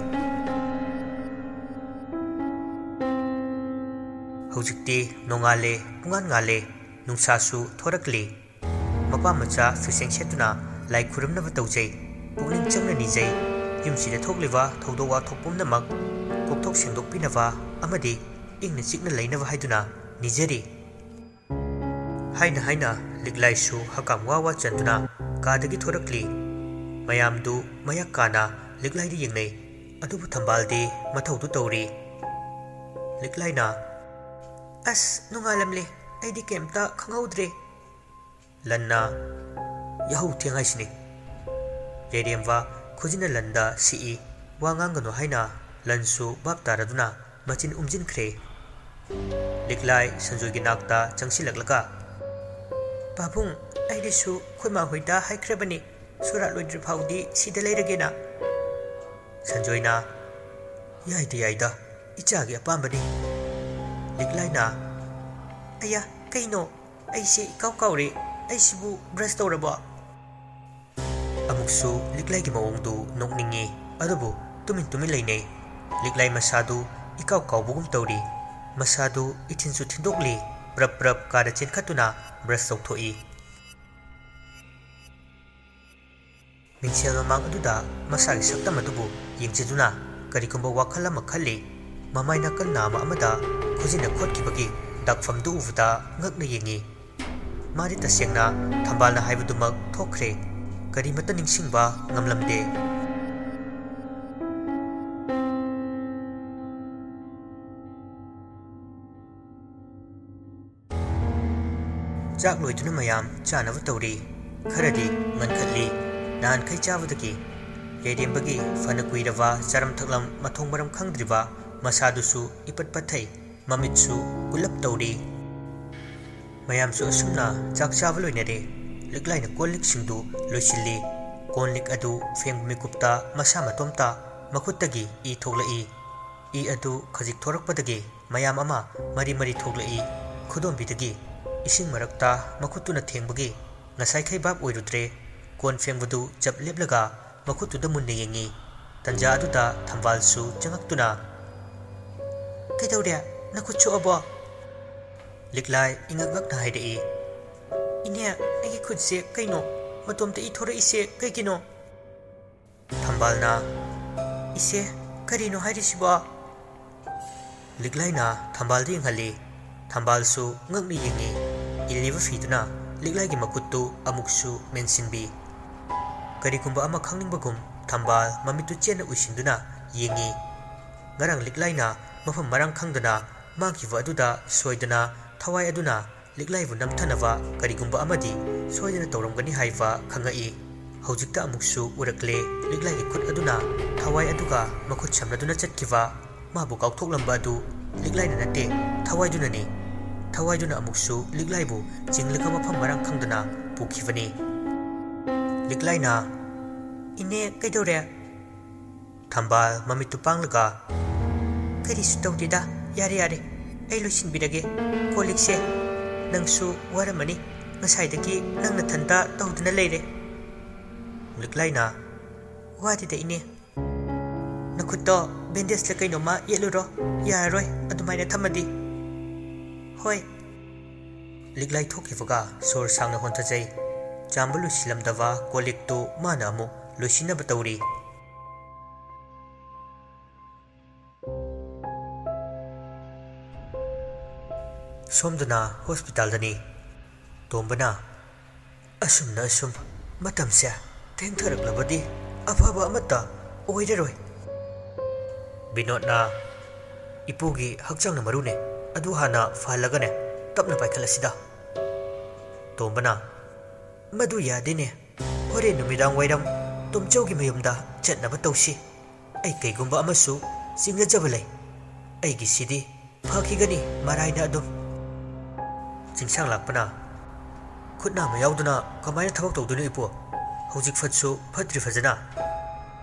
ꯍꯧꯖꯤꯛꯇꯤ ꯅꯣꯡꯉꯥꯜꯂꯦ, ꯄꯨꯡꯉꯥꯟ ꯉꯥꯜꯂꯦ, ꯅꯨꯡꯁꯥꯁꯨ ꯊꯣꯔꯛꯂꯤ꯫ ꯃꯄꯥ ꯃꯆꯥ ꯐꯤꯁꯦꯡ ꯁꯦꯠꯇꯨꯅ ꯂꯥꯏ ꯈꯨꯔꯨꯝꯅꯕ ꯇꯧꯖꯩ꯫ ꯄꯨꯛꯅꯤꯡ ꯆꯪꯅ ꯅꯤꯖꯩ꯫ ꯌꯨꯝꯁꯤꯗ ꯊꯣꯛꯂꯤꯕ ꯊꯧꯗꯣꯛ ꯋꯥꯊꯣꯛ ꯄꯨꯝꯅꯃꯛ ꯀꯣꯛꯊꯣꯛ ꯁꯦꯡꯗꯣꯛꯄꯤꯅꯕ ꯑꯃꯗꯤ ꯏꯪꯅ ꯆꯤꯛꯅ ꯂꯩꯅꯕ ꯍꯥꯏꯗꯨꯅ ꯅꯤꯖꯔꯤ꯫ ꯍꯥꯏꯅ ꯍꯥꯏꯅ ꯂꯤꯛꯂꯥꯏꯁꯨ ꯍꯀꯥꯝ ꯋꯥ ꯋꯥ ꯆꯟꯗꯨꯅ ꯀꯥꯗꯒꯤ ꯊꯣꯔꯛꯂꯤ꯫ ꯃꯌꯥꯝꯗꯨ ꯃꯌꯥꯛ ꯀꯥꯅ ꯂꯤꯛꯂꯥꯏꯗ ꯌꯦꯡꯅꯩ꯫ ꯑꯗꯨꯕꯨ ꯊꯝꯕꯥꯜꯗꯤ ꯃꯊꯧꯗꯨ ꯇꯧꯔꯤ꯫ ꯂꯤꯛꯂꯥꯏꯅ, "ꯑꯁ, ꯅꯣꯡꯉꯥꯜꯂꯝꯂꯦ, ꯑꯩꯗꯤ ꯀꯩꯝꯇ ꯈꯪꯍꯧꯗ꯭ꯔꯦ"꯫ ꯂꯟꯅ, "ꯌꯥꯍꯧ ꯊꯦꯡ ꯍꯥꯏꯁꯤꯅꯤ"꯫ ꯌꯥꯏꯔꯦꯝꯕ ꯈꯨꯖꯤꯟꯅ ꯂꯟꯗ ꯁꯤꯛꯏ꯫ ꯋꯥ ꯉꯥꯡꯒꯅꯨ ꯍꯥꯏꯅ ꯂꯟꯁꯨ ꯚꯥꯞ ꯇꯥꯔꯗꯨꯅ ꯃꯆꯤꯟ ꯎꯝꯖꯤꯟꯈ꯭ꯔꯦ꯫ ꯂꯤꯛꯂꯥꯏ ꯁꯟꯖꯣꯏꯒꯤ ꯅꯥꯛꯇ ꯆꯪꯁꯤꯜꯂꯛꯂꯒ, "ꯄꯥꯕꯨꯡ, ꯑꯩꯅꯁꯨ ꯑꯩꯈꯣꯏ ꯃꯥ ꯍꯣꯏꯗ ꯍꯥꯏꯈ꯭ꯔꯕꯅꯤ, ꯁꯣꯔꯥꯠ ꯂꯣꯏꯗ꯭ꯔꯤ ꯐꯥꯎꯗꯤ ꯁꯤꯗ ꯂꯩꯔꯒꯦꯅ"꯫ ꯁꯟꯖꯣꯏꯅ, "ꯌꯥꯏꯗ ꯌꯥꯏꯗ, ꯏꯆꯥꯒꯤ ꯑꯄꯥꯝꯕꯅꯤ"꯫ ꯂꯤꯛꯂꯥꯏꯅ, "ꯑꯌꯥ, ꯀꯩꯅꯣ? ꯑꯩꯁꯦ ꯏꯀꯥꯎ ꯀꯥꯎꯔꯦ꯫ ꯑꯩꯁꯤꯕꯨ ꯕ꯭ꯔꯁ ꯇꯧꯔꯕꯣ?" ꯑꯃꯨꯛꯁꯨ ꯂꯤꯛꯂꯥꯏꯒꯤ ꯃꯑꯣꯡꯗꯨ ꯅꯣꯛꯅꯤꯡꯉꯤ, ꯑꯗꯨꯕꯨ ꯇꯨꯃꯤꯟ ꯇꯨꯃꯤꯟ ꯂꯩꯅꯩ꯫ ꯂꯤꯛꯂꯥꯏ ꯃꯁꯥꯗꯨ ꯏꯀꯥꯎ ꯀꯥꯎꯕꯒꯨꯝ ꯇꯧꯔꯤ꯫ ꯃꯁꯥꯗꯨ ꯏꯊꯤꯟꯁꯨ ꯊꯤꯟꯗꯣꯛꯂꯤ, ꯄ꯭ꯔꯞ ꯄ꯭ꯔꯞ ꯀꯥꯗ ꯆꯦꯟꯈꯠꯇꯨꯅ ꯕ꯭ꯔꯁ ꯇꯧꯊꯣꯛꯏ꯫ ꯃꯤꯡꯁꯦꯜ ꯃꯃꯥꯡ ꯑꯗꯨꯗ ꯃꯁꯥꯒꯤ ꯁꯛꯇꯝ ꯑꯗꯨꯕꯨ ꯌꯦꯡꯖꯗꯨꯅ ꯀꯔꯤꯒꯨꯝꯕ ꯋꯥꯈꯜ ꯑꯃ ꯈꯜꯂꯤ꯫ ꯃꯃꯥꯏ ꯅꯥꯀꯜ ꯅꯥꯝꯃ ꯑꯃꯗ ꯈꯨꯖꯤꯟꯅ ꯈꯣꯠꯈꯤꯕꯒꯤ ꯗꯥꯛꯐꯝꯗꯨ ꯎꯕꯗ ꯉꯛꯅ ꯌꯦꯡꯉꯤ꯫ ꯃꯥꯗꯤ ꯇꯁꯦꯡꯅ ꯊꯝꯕꯥꯜꯅ ꯍꯥꯏꯕꯗꯨꯃꯛ ꯊꯣꯛꯈ꯭ꯔꯦ꯫ ꯀꯔꯤꯃꯠꯇ ꯅꯤꯡꯁꯤꯡꯕ ꯉꯝꯂꯝꯗꯦ꯫ ꯆꯥꯛ ꯂꯣꯏꯗꯨꯅ ꯃꯌꯥꯝ ꯆꯥꯅꯕ ꯇꯧꯔꯤ꯫ ꯈꯔꯗꯤ ꯉꯟꯈꯠꯂꯤ꯫ ꯅꯍꯥꯟꯈꯩ ꯆꯥꯕꯗꯒꯤ ꯌꯥꯏꯔꯦꯝꯕꯒꯤ ꯐꯅ ꯀꯨꯏꯔꯕ ꯆꯥꯔꯝ ꯊꯛꯂꯝ ꯃꯊꯣꯡ ꯃꯔꯝ ꯈꯪꯗ꯭ꯔꯤꯕ ꯃꯁꯥꯗꯨꯁꯨ ꯏꯄꯠ ꯄꯠꯊꯩ꯫ ꯃꯃꯤꯠꯁꯨ ꯀꯨꯜꯂꯞ ꯇꯧꯔꯤ꯫ ꯃꯌꯥꯝꯁꯨ ꯑꯁꯨꯝꯅ ꯆꯥꯛ ꯆꯥꯕ ꯂꯣꯏꯅꯔꯦ꯫ ꯂꯤꯛꯂꯥꯏꯅ ꯀꯣꯜ ꯂꯤꯛꯁꯤꯡꯗꯨ ꯂꯣꯏꯁꯤꯜꯂꯤ꯫ ꯀꯣꯜ ꯂꯤꯛ ꯑꯗꯨ ꯐꯦꯡꯕ ꯃꯤꯀꯨꯞꯇ ꯃꯁꯥ ꯃꯇꯣꯝꯇ ꯃꯈꯨꯠꯇꯒꯤ ꯏ ꯊꯣꯛꯂꯛꯏ꯫ ꯏ ꯑꯗꯨ ꯈꯖꯤꯛ ꯊꯣꯔꯛꯄꯗꯒꯤ ꯃꯌꯥꯝ ꯑꯃ ꯃꯔꯤ ꯃꯔꯤ ꯊꯣꯛꯂꯛꯏ꯫ ꯈꯨꯗꯣꯝꯕꯤꯗꯒꯤ ꯏꯁꯤꯡ ꯃꯔꯛꯇ ꯃꯈꯨꯠꯇꯨꯅ ꯊꯦꯡꯕꯒꯤ ꯉꯁꯥꯏꯈꯩ ꯚꯥꯞ ꯑꯣꯏꯔꯨꯗ꯭ꯔꯦ꯫ ꯀꯣꯟ ꯐꯦꯡꯕꯗꯨ ꯆꯞ ꯂꯦꯞꯂꯒ ꯃꯈꯨꯠꯇꯨꯗ ꯃꯨꯟꯅ ꯌꯦꯡꯉꯤ꯫ ꯇꯟꯖꯥ ꯑꯗꯨꯗ ꯊꯝꯕꯥꯜꯁꯨ ꯆꯪꯉꯛꯇꯨꯅ, "ꯀꯩꯗꯧꯔꯦ? ꯅꯈꯨꯠ ꯁꯣꯛꯑꯕꯣ?" ꯂꯤꯛꯂꯥꯏ ꯏꯉꯛ ꯉꯛꯅ ꯍꯥꯏꯔꯛꯏ, "ꯏꯅꯦ, ꯑꯩꯒꯤ ꯈꯨꯠꯁꯦ ꯀꯩꯅꯣ? ꯃꯇꯣꯝꯇ ꯏ ꯊꯣꯔꯛꯏꯁꯦ ꯀꯩꯒꯤꯅꯣ?" ꯊꯝꯕꯥꯜꯅ, "ꯏꯆꯦ, ꯀꯔꯤꯅꯣ ꯍꯥꯏꯔꯤꯁꯤꯕꯣ?" ꯂꯤꯛꯂꯥꯏꯅ ꯊꯝꯕꯥꯜꯗ ꯌꯦꯡꯍꯜꯂꯤ꯫ ꯊꯝꯕꯥꯜꯁꯨ ꯉꯛꯅ ꯌꯦꯡꯉꯤ꯫ ꯏꯜꯂꯤꯕ ꯐꯤꯗꯨꯅ ꯂꯤꯛꯂꯥꯏꯒꯤ ꯃꯈꯨꯠꯇꯨ ꯑꯃꯨꯛꯁꯨ ꯃꯦꯟꯁꯤꯟꯕꯤ꯫ ꯀꯔꯤꯒꯨꯝꯕ ꯑꯃ ꯈꯪꯅꯤꯡꯕꯒꯨꯝ ꯊꯝꯕꯥꯜ ꯃꯃꯤꯠꯇꯨ ꯆꯦꯠꯅ ꯎꯏꯁꯤꯟꯗꯨꯅ ꯌꯦꯡꯉꯤ꯫ ꯉꯔꯥꯡ ꯂꯤꯛꯂꯥꯏꯅ ꯃꯐꯝ ꯃꯔꯥꯡ ꯈꯪꯗꯅ ꯃꯥꯡꯈꯤꯕ ꯑꯗꯨꯗ ꯁꯣꯏꯗꯅ ꯊꯋꯥꯏ ꯑꯗꯨꯅ ꯂꯤꯛꯂꯥꯏꯕꯨ ꯅꯝꯊꯅꯕ ꯀꯔꯤꯒꯨꯝꯕ ꯑꯃꯗꯤ ꯁꯣꯏꯗꯅ ꯇꯧꯔꯝꯒꯅꯤ ꯍꯥꯏꯕ ꯈꯪꯉꯛꯏ꯫ ꯍꯧꯖꯤꯛꯇ ꯑꯃꯨꯛꯁꯨ ꯎꯔꯛꯂꯦ, ꯂꯤꯛꯂꯥꯏꯒꯤ ꯈꯨꯠ ꯑꯗꯨꯅ ꯊꯋꯥꯏ ꯑꯗꯨꯒ ꯃꯈꯨꯠ ꯁꯝꯅꯗꯨꯅ ꯆꯠꯈꯤꯕ꯫ ꯃꯥꯕꯨ ꯀꯥꯎꯊꯣꯛꯂꯝꯕ ꯑꯗꯨ ꯂꯤꯛꯂꯥꯏꯅ ꯅꯠꯇꯦ, ꯊꯋꯥꯏꯗꯨꯅꯅꯤ꯫ ꯊꯋꯥꯏꯗꯨꯅ ꯑꯃꯨꯛꯁꯨ ꯂꯤꯛꯂꯥꯏꯕꯨ ꯆꯤꯡꯂꯒ ꯃꯐꯝ ꯃꯔꯥꯡ ꯈꯪꯗꯅ ꯄꯨꯈꯤꯕꯅꯤ꯫ ꯂꯤꯛꯂꯥꯏꯅ, "ꯏꯅꯦ, ꯀꯩꯗꯧꯔꯦ?" ꯊꯝꯕꯥꯜ ꯃꯃꯤꯠꯇꯨ ꯄꯥꯡꯂꯒ, "ꯀꯔꯤꯁꯨ ꯇꯧꯗꯦꯗ, ꯌꯥꯔꯦ, ꯌꯥꯔꯦ, ꯑꯩ ꯂꯣꯏꯁꯤꯟꯕꯤꯔꯒꯦ꯫ ꯀꯣꯜ ꯂꯤꯛꯁꯦ, ꯅꯪꯁꯨ ꯋꯥꯔꯝꯃꯅꯤ, ꯉꯁꯥꯏꯗꯒꯤ ꯅꯪ ꯅꯊꯟꯇ ꯇꯧꯗꯨꯅ ꯂꯩꯔꯦ꯫" ꯂꯤꯛꯂꯥꯏꯅ, "ꯋꯥꯗꯦꯗ ꯏꯅꯦ꯫ ꯅꯈꯨꯠꯇꯣ ꯕꯦꯟꯗꯦꯖꯂ ꯀꯩꯅꯣꯝꯃ ꯌꯦꯠꯂꯨꯔꯣ, ꯌꯥꯔꯔꯣꯏ ꯑꯗꯨꯃꯥꯏꯅ ꯊꯝꯃꯗꯤ꯫" "ꯍꯣꯏ꯫" ꯂꯤꯛꯂꯥꯏ ꯊꯣꯛꯈꯤꯕꯒ ꯁꯣꯔ ꯁꯥꯡꯅ ꯍꯣꯟꯊꯖꯩ꯫ ꯆꯥꯝꯕ ꯂꯣꯏꯁꯤꯜꯂꯝꯗꯕ ꯀꯣꯜ ꯂꯤꯛꯇꯨ ꯃꯥꯅ ꯑꯃꯨꯛ ꯂꯣꯏꯁꯤꯟꯅꯕ ꯇꯧꯔꯤ꯫ ꯁꯣꯝꯗꯅ ꯍꯣꯁꯄꯤꯇꯥꯜꯗꯅꯤ꯫ ꯇꯣꯝꯕꯅ, "ꯑꯁꯨꯝꯅ ꯑꯁꯨꯝ ꯃꯇꯝꯁꯦ ꯊꯦꯡꯊꯔꯛꯂꯕꯗꯤ ꯑꯐꯕ ꯑꯃꯠꯇ ꯑꯣꯏꯔꯔꯣꯏ꯫" ꯕꯤꯅꯣꯗꯅ, "ꯏꯄꯨꯒꯤ ꯍꯛꯆꯥꯡꯅ ꯃꯔꯨꯅꯦ, ꯑꯗꯨ ꯍꯥꯟꯅ ꯐꯍꯜꯂꯒꯅꯦ ꯇꯞꯅ ꯄꯥꯏꯈꯠꯂꯁꯤꯗ꯫" ꯇꯣꯝꯕꯅ, "ꯃꯗꯨ ꯌꯥꯗꯦꯅꯦ, ꯍꯣꯔꯦꯟ ꯅꯨꯃꯤꯗꯥꯡ ꯋꯥꯏꯔꯝ ꯇꯣꯝꯆꯧꯒꯤ ꯃꯌꯨꯝꯗ ꯆꯠꯅꯕ ꯇꯧꯁꯤ꯫ ꯑꯩ ꯀꯩꯒꯨꯝꯕ ꯑꯃꯁꯨ ꯆꯤꯡꯅꯖꯕ ꯂꯩ꯫ ꯑꯩꯒꯤꯁꯤꯗꯤ ꯐꯈꯤꯒꯅꯤ ꯃꯔꯥꯏꯅ ꯑꯗꯨꯝ꯫" ꯆꯤꯡꯁꯥꯡ ꯂꯥꯛꯄꯅ, "ꯈꯨꯠ ꯅꯥꯝꯃ ꯌꯥꯎꯗꯅ ꯀꯃꯥꯏꯅ ꯊꯕꯛ ꯇꯧꯗꯣꯏꯅꯣ ꯏꯄꯨ? ꯍꯧꯖꯤꯛ ꯐꯠꯁꯨ ꯐꯠꯇ꯭ꯔꯤ ꯐꯖꯅ꯫"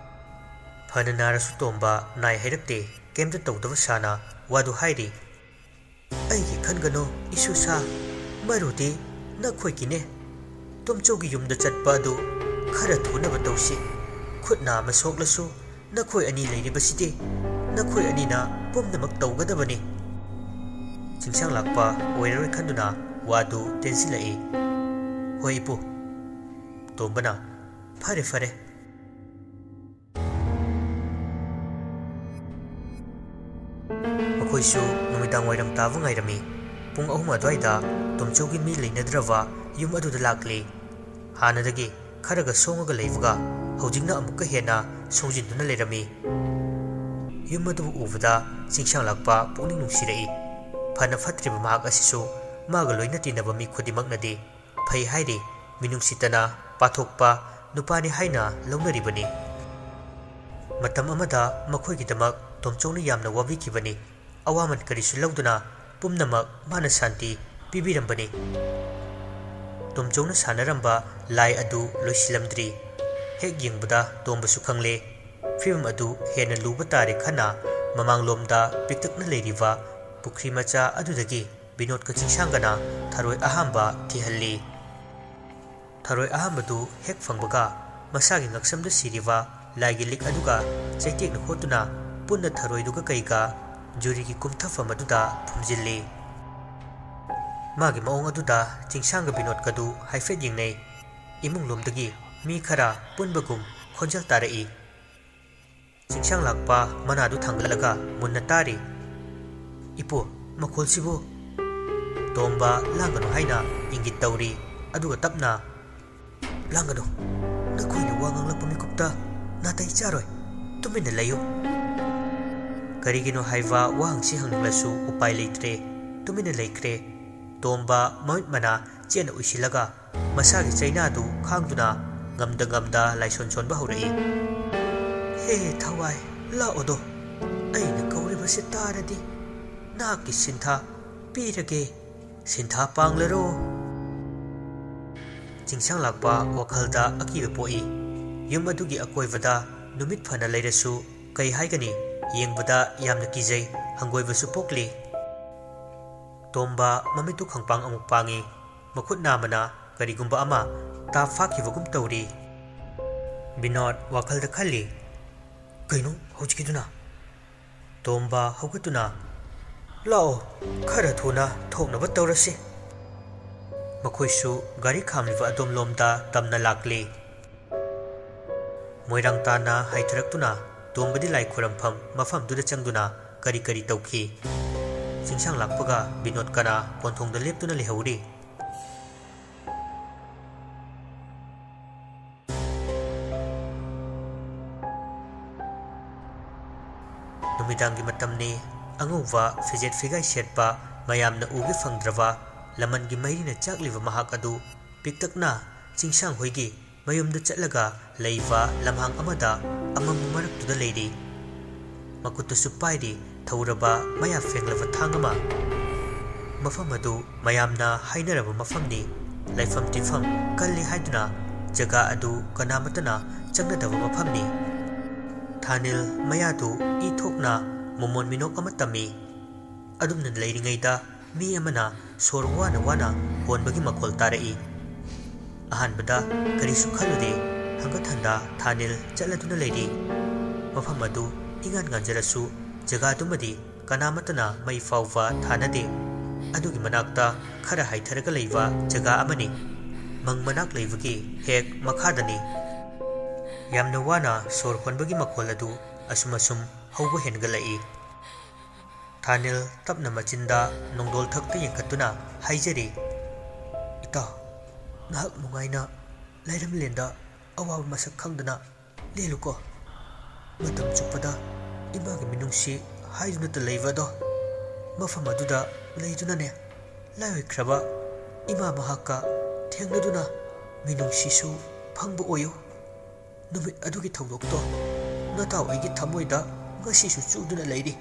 ꯐꯅ ꯅꯥꯔꯁꯨ ꯇꯣꯝꯕ ꯅꯥꯏ ꯍꯥꯏꯔꯛꯇꯦ, ꯀꯩꯝꯇ ꯇꯧꯗꯕ ꯁꯥꯅ ꯋꯥꯗꯨ ꯍꯥꯏꯔꯤ꯫ "ꯑꯩꯒꯤ ꯈꯟꯒꯅꯨ ꯏꯁꯨꯁꯥ, ꯃꯔꯨꯗꯤ ꯅꯈꯣꯏꯒꯤꯅꯦ꯫ ꯇꯣꯝꯆꯧꯒꯤ ꯌꯨꯝꯗ ꯆꯠꯄ ꯑꯗꯨ ꯈꯔ ꯊꯨꯅꯕ ꯇꯧꯁꯤ꯫ ꯈꯨꯠ ꯅꯥꯝꯃ ꯁꯣꯛꯂꯁꯨ ꯅꯈꯣꯏ ꯑꯅꯤ ꯂꯩꯔꯤꯕꯁꯤꯗꯤ ꯅꯈꯣꯏ ꯑꯅꯤꯅ ꯄꯨꯝꯅꯃꯛ ꯇꯧꯒꯗꯕꯅꯤ꯫" ꯆꯤꯡꯁꯥꯡ ꯂꯥꯛꯄ ꯑꯣꯏꯔꯔꯣꯏ ꯈꯟꯗꯨꯅ ꯋꯥꯗꯨ ꯇꯦꯟꯁꯤꯜꯂꯛꯏ꯫ "ꯍꯣꯏ ꯏꯄꯨ꯫" ꯇꯣꯝꯕꯅ, "ꯐꯔꯦ, ꯐꯔꯦ꯫" ꯃꯈꯣꯏꯁꯨ ꯅꯨꯃꯤꯗꯥꯡ ꯋꯥꯏꯔꯝ ꯇꯥꯕ ꯉꯥꯏꯔꯝꯃꯤ꯫ ꯄꯨꯡ ꯑꯍꯨꯝ ꯑꯗꯨꯋꯥꯏꯗ ꯇꯣꯝꯆꯧꯒꯤ ꯃꯤ ꯂꯩꯅꯗ꯭ꯔꯕ ꯌꯨꯝ ꯑꯗꯨꯗ ꯂꯥꯛꯂꯤ꯫ ꯍꯥꯟꯅꯗꯒꯤ ꯈꯔꯒ ꯁꯣꯡꯉꯒ ꯂꯩꯕꯒ ꯍꯧꯖꯤꯛꯅ ꯑꯃꯨꯛꯀ ꯍꯦꯟꯅ ꯁꯣꯡꯖꯤꯟꯗꯨꯅ ꯂꯩꯔꯝꯃꯤ꯫ ꯌꯨꯝ ꯑꯗꯨꯕꯨ ꯎꯕꯗ ꯆꯤꯡꯁꯥꯡ ꯂꯥꯛꯄ ꯄꯨꯛꯅꯤꯡ ꯅꯨꯡꯁꯤꯔꯛꯏ꯫ ꯐꯅ ꯐꯠꯇ꯭ꯔꯤꯕ ꯃꯍꯥꯛ ꯑꯁꯤꯁꯨ ꯃꯥꯒ ꯂꯣꯏꯅ ꯇꯤꯟꯅꯕ ꯃꯤ ꯈꯨꯗꯤꯡꯃꯛꯅꯗꯤ ꯐꯩ ꯍꯥꯏꯔꯤ, ꯃꯤꯅꯨꯡꯁꯤꯇꯅ ꯄꯥꯊꯣꯛꯄ ꯅꯨꯄꯥꯅꯤ ꯍꯥꯏꯅ ꯂꯧꯅꯔꯤꯕꯅꯤ꯫ ꯃꯇꯝ ꯑꯃꯗ ꯃꯈꯣꯏꯒꯤꯗꯃꯛ ꯇꯣꯝꯆꯧꯅ ꯌꯥꯝꯅ ꯋꯥꯕꯤꯈꯤꯕꯅꯤ꯫ ꯑꯋꯥꯃꯟ ꯀꯔꯤꯁꯨ ꯂꯧꯗꯨꯅ ꯄꯨꯝꯅꯃꯛ ꯃꯥꯅ ꯁꯥꯟꯇꯤ ꯄꯤꯕꯤꯔꯝꯕꯅꯤ꯫ ꯇꯣꯝꯆꯧꯅ ꯁꯥꯟꯅꯔꯝꯕ ꯂꯥꯏ ꯑꯗꯨ ꯂꯣꯏꯁꯤꯜꯂꯝꯗ꯭ꯔꯤ꯫ ꯍꯦꯛ ꯌꯦꯡꯕꯗ ꯇꯣꯝꯕꯁꯨ ꯈꯪꯂꯦ꯫ ꯐꯤꯕꯝ ꯑꯗꯨ ꯍꯦꯟꯅ ꯂꯨꯕ ꯇꯥꯔꯦ ꯈꯟꯅ ꯃꯃꯥꯡꯂꯣꯝꯗ ꯄꯤꯛꯇꯛꯅ ꯂꯩꯔꯤꯕ ꯄꯨꯈ꯭ꯔꯤ ꯃꯆꯥ ꯑꯗꯨꯗꯒꯤ ꯕꯤꯅꯣꯗꯀ ꯆꯤꯡꯁꯥꯡꯒꯅ ꯊꯔꯣꯏ ꯑꯍꯥꯝꯕ ꯊꯤꯍꯜꯂꯤ꯫ ꯊꯔꯣꯏ ꯑꯍꯥꯝꯕꯗꯨ ꯍꯦꯛ ꯐꯪꯕꯒ ꯃꯁꯥꯒꯤ ꯉꯛꯁꯝꯗ ꯁꯤꯔꯤꯕ ꯂꯥꯏꯒꯤ ꯂꯤꯛ ꯑꯗꯨꯒ ꯆꯩꯇꯦꯛꯅ ꯈꯣꯠꯇꯨꯅ ꯄꯨꯟꯅ ꯊꯔꯣꯏꯗꯨꯒ ꯀꯩꯒ ꯖꯨꯔꯤꯒꯤ ꯀꯨꯝꯊꯐꯝ ꯑꯗꯨꯗ ꯐꯨꯝꯖꯤꯜꯂꯤ꯫ ꯃꯥꯒꯤ ꯃꯑꯣꯡ ꯑꯗꯨꯗ ꯆꯤꯡꯁꯥꯡꯒ ꯕꯤꯅꯣꯗꯀꯗꯨ ꯍꯥꯏꯐꯦꯠ ꯌꯦꯡꯅꯩ꯫ ꯏꯃꯨꯡꯂꯣꯝꯗꯒꯤ ꯃꯤ ꯈꯔ ꯄꯨꯟꯕꯒꯨꯝ ꯈꯣꯟꯖꯦꯜ ꯇꯥꯔꯛꯏ꯫ ꯆꯤꯡꯁꯥꯡ ꯂꯥꯛꯄ ꯃꯅꯥꯗꯨ ꯊꯥꯡꯒꯠꯂꯒ ꯃꯨꯟꯅ ꯇꯥꯔꯤ꯫ "ꯏꯄꯨ, ꯃꯈꯣꯜꯁꯤꯕꯨ?" ꯇꯣꯝꯕ ꯂꯥꯡꯒꯅꯨ ꯍꯥꯏꯅ ꯏꯪꯒꯤꯠ ꯇꯧꯔꯤ꯫ ꯑꯗꯨꯒ ꯇꯞꯅ, "ꯂꯥꯡꯒꯅꯨ꯫ ꯅꯈꯣꯏꯅ ꯋꯥ ꯉꯥꯡꯂꯛꯄ ꯃꯤꯀꯨꯞꯇ ꯅꯥꯇꯩ ꯆꯥꯔꯣꯏ꯫ ꯇꯨꯃꯤꯟꯅ ꯂꯩꯌꯨ꯫" ꯀꯔꯤꯒꯤꯅꯣ ꯍꯥꯏꯕ ꯋꯥꯍꯪꯁꯤ ꯍꯪꯅꯤꯡꯂꯁꯨ ꯎꯄꯥꯏ ꯂꯩꯇ꯭ꯔꯦ꯫ ꯇꯨꯃꯤꯟꯅ ꯂꯩꯈ꯭ꯔꯦ꯫ ꯇꯣꯝꯕ ꯃꯃꯤꯠ ꯃꯅꯥ ꯆꯦꯠꯅ ꯎꯏꯁꯤꯜꯂꯒ ꯃꯁꯥꯒꯤ ꯆꯩꯅꯥꯗꯨ ꯈꯥꯡꯗꯨꯅ ꯉꯝꯗ ꯉꯝꯗ ꯂꯥꯏꯁꯣꯟ ꯁꯣꯟꯕ ꯍꯧꯔꯛꯏ꯫ "ꯍꯦ ꯊꯋꯥꯏ, ꯂꯥꯛꯑꯣꯗꯣ꯫ ꯑꯩꯅ ꯀꯧꯔꯤꯕꯁꯤ ꯇꯥꯔꯗꯤ ꯅꯍꯥꯛꯀꯤ ꯁꯤꯟꯊꯥ ꯄꯤꯔꯒꯦ꯫ ꯁꯤꯟꯊꯥ ꯄꯥꯡꯂꯔꯣ?" ꯆꯤꯡꯁꯥꯡ ꯂꯥꯛꯄ ꯋꯥꯈꯜꯗ ꯑꯀꯤꯕ ꯄꯣꯛꯏ꯫ ꯌꯨꯝ ꯑꯗꯨꯒꯤ ꯑꯀꯣꯏꯕꯗ ꯅꯨꯃꯤꯠ ꯐꯅ ꯂꯩꯔꯁꯨ ꯀꯩ ꯍꯥꯏꯒꯅꯤ, ꯌꯦꯡꯕꯗ ꯌꯥꯝꯅ ꯀꯤꯖꯩ, ꯍꯪꯒꯣꯏꯕꯁꯨ ꯄꯣꯛꯂꯤ꯫ ꯇꯣꯝꯕ ꯃꯃꯤꯠꯇꯨ ꯈꯪꯄꯥꯡ ꯑꯃꯨꯛ ꯄꯥꯡꯏ꯫ ꯃꯈꯨꯠ ꯅꯥꯝꯃꯅ ꯀꯔꯤꯒꯨꯝꯕ ꯑꯃ ꯇꯥꯞ ꯐꯥꯈꯤꯕꯒꯨꯝ ꯇꯧꯔꯤ꯫ ꯕꯤꯅꯣꯗ ꯋꯥꯈꯜꯗ ꯈꯜꯂꯤ, "ꯀꯩꯅꯣ ꯍꯧꯖꯤꯛꯀꯤꯗꯨꯅ?" ꯇꯣꯝꯕ ꯍꯧꯒꯠꯇꯨꯅ, "ꯂꯥꯛꯑꯣ, ꯈꯔ ꯊꯨꯅ ꯊꯣꯛꯅꯕ ꯇꯧꯔꯁꯤ꯫" ꯃꯈꯣꯏꯁꯨ ꯒꯥꯔꯤ ꯈꯥꯝꯂꯤꯕ ꯑꯗꯣꯝꯂꯣꯝꯗ ꯇꯝꯅ ꯂꯥꯛꯂꯤ꯫ ꯃꯣꯏꯔꯥꯡ ꯇꯥꯟꯅ ꯍꯥꯏꯊꯔꯛꯇꯨꯅ ꯇꯣꯝꯕꯗꯤ ꯂꯥꯏ ꯈꯨꯔꯝꯐꯝ ꯃꯐꯝꯗꯨꯗ ꯆꯪꯗꯨꯅ ꯀꯔꯤ ꯀꯔꯤ ꯇꯧꯈꯤ꯫ ꯆꯤꯡꯁꯥꯡ ꯂꯥꯛꯄꯒ ꯕꯤꯅꯣꯗ ꯀꯅꯥ ꯀꯣꯟꯊꯣꯡꯗ ꯂꯦꯞꯇꯨꯅ ꯂꯩꯍꯧꯔꯤ꯫ ꯅꯨꯃꯤꯗꯥꯡꯒꯤ ꯃꯇꯝꯅꯤ꯫ ꯑꯉꯧꯕ ꯐꯤꯖꯦꯠ ꯐꯤꯒꯥꯏ ꯁꯦꯠꯄ, ꯃꯌꯥꯝꯅ ꯎꯒꯦ ꯐꯪꯗ꯭ꯔꯕ ꯂꯃꯟꯒꯤ ꯃꯩꯔꯤꯅ ꯆꯥꯛꯂꯤꯕ ꯃꯍꯥꯛ ꯑꯗꯨ ꯄꯤꯛꯇꯛꯅ ꯆꯤꯡꯁꯥꯡ ꯍꯣꯏꯒꯤ ꯃꯌꯨꯝꯗ ꯆꯠꯂꯒ ꯂꯩꯕ ꯂꯝꯍꯥꯡ ꯑꯃꯗ ꯑꯃꯝꯕ ꯃꯔꯛꯇꯨꯗ ꯂꯩꯔꯤ꯫ ꯃꯈꯨꯠꯇꯁꯨ ꯄꯥꯏꯔꯤ ꯊꯧꯔꯕ ꯃꯌꯥ ꯐꯦꯡꯂꯕ ꯊꯥꯡ ꯑꯃ꯫ ꯃꯐꯝ ꯑꯗꯨ ꯃꯌꯥꯝꯅ ꯍꯥꯏꯅꯔꯕ ꯃꯐꯝꯅꯤ꯫ ꯂꯩꯐꯝ ꯇꯤꯟꯐꯝ ꯀꯜꯂꯤ ꯍꯥꯏꯗꯨꯅ ꯖꯒꯥ ꯑꯗꯨ ꯀꯅꯥꯃꯠꯇꯅ ꯆꯪꯅꯗꯕ ꯃꯐꯝꯅꯤ꯫ ꯊꯥꯅꯤꯜ ꯃꯌꯥꯗꯨ ꯏ ꯊꯣꯛꯅ ꯃꯣꯃꯣꯟ ꯃꯤꯅꯣꯛ ꯑꯃ ꯇꯝꯃꯤ꯫ ꯑꯗꯨꯝꯅ ꯂꯩꯔꯤꯉꯩꯗ ꯃꯤ ꯑꯃꯅ ꯁꯣꯔ ꯋꯥꯅ ꯋꯥꯅ ꯍꯣꯟꯕꯒꯤ ꯃꯈꯣꯜ ꯇꯥꯔꯛꯏ꯫ ꯑꯍꯥꯟꯕꯗ ꯀꯔꯤꯁꯨ ꯈꯜꯂꯨꯗꯦ, ꯍꯪꯒꯠ ꯍꯟꯗ ꯊꯥꯅꯤꯜ ꯆꯠꯂꯗꯨꯅ ꯂꯩꯔꯤ꯫ ꯃꯐꯝ ꯑꯗꯨ ꯏꯉꯥꯟ ꯉꯥꯟꯖꯔꯁꯨ ꯖꯒꯥꯗꯨꯃꯗꯤ ꯀꯅꯥꯃꯠꯇꯅ ꯃꯩ ꯐꯥꯎꯕ ꯊꯥꯅꯗꯦ꯫ ꯑꯗꯨꯒꯤ ꯃꯅꯥꯛꯇ ꯈꯔ ꯍꯥꯏꯊꯔꯒ ꯂꯩꯕ ꯖꯒꯥ ꯑꯃꯅꯤ꯫ ꯃꯪ ꯃꯅꯥꯛ ꯂꯩꯕꯒꯤ ꯍꯦꯛ ꯃꯈꯥꯗꯅꯤ꯫ ꯌꯥꯝꯅ ꯋꯥꯅ ꯁꯣꯔ ꯍꯣꯟꯕꯒꯤ ꯃꯈꯣꯜ ꯑꯗꯨ ꯑꯁꯨꯝ ꯑꯁꯨꯝ ꯍꯧꯕ ꯍꯦꯟꯒꯠꯂꯛꯏ꯫ ꯊꯥꯅꯤꯜ ꯇꯞꯅ ꯃꯆꯤꯟꯗ ꯅꯣꯡꯗꯣꯜ ꯊꯛꯇ ꯌꯦꯡꯈꯠꯇꯨꯅ ꯍꯥꯏꯖꯔꯤ, "ꯏꯇꯥꯎ, ꯅꯍꯥꯛ ꯅꯨꯡꯉꯥꯏꯅ ꯂꯥꯏꯔꯝꯂꯦꯟꯗ ꯑꯋꯥꯕ ꯃꯁꯛ ꯈꯪꯗꯅ ꯂꯦꯜꯂꯨꯀꯣ꯫ ꯃꯇꯝ ꯆꯨꯞꯄꯗ ꯏꯃꯥꯒꯤ ꯃꯤꯅꯨꯡꯁꯤ ꯍꯥꯏꯗꯨꯅꯇ ꯂꯩꯕ ꯑꯗꯣ, ꯃꯐꯝ ꯑꯗꯨꯗ ꯂꯩꯗꯨꯅꯅꯦ, ꯂꯥꯏ ꯑꯣꯏꯈ꯭ꯔꯕ ꯏꯃꯥ ꯃꯍꯥꯛꯀ ꯊꯦꯡꯅꯗꯨꯅ ꯃꯤꯅꯨꯡꯁꯤꯁꯨ ꯐꯪꯕ ꯑꯣꯏꯌꯨ꯫ ꯅꯨꯃꯤꯠ ꯑꯗꯨꯒꯤ ꯊꯧꯗꯣꯛꯇꯣ ꯅꯇꯥꯎ ꯑꯩꯒꯤ ꯊꯃꯣꯏꯗ ꯉꯁꯤꯁꯨ ꯆꯨꯗꯨꯅ ꯂꯩꯔꯤ꯫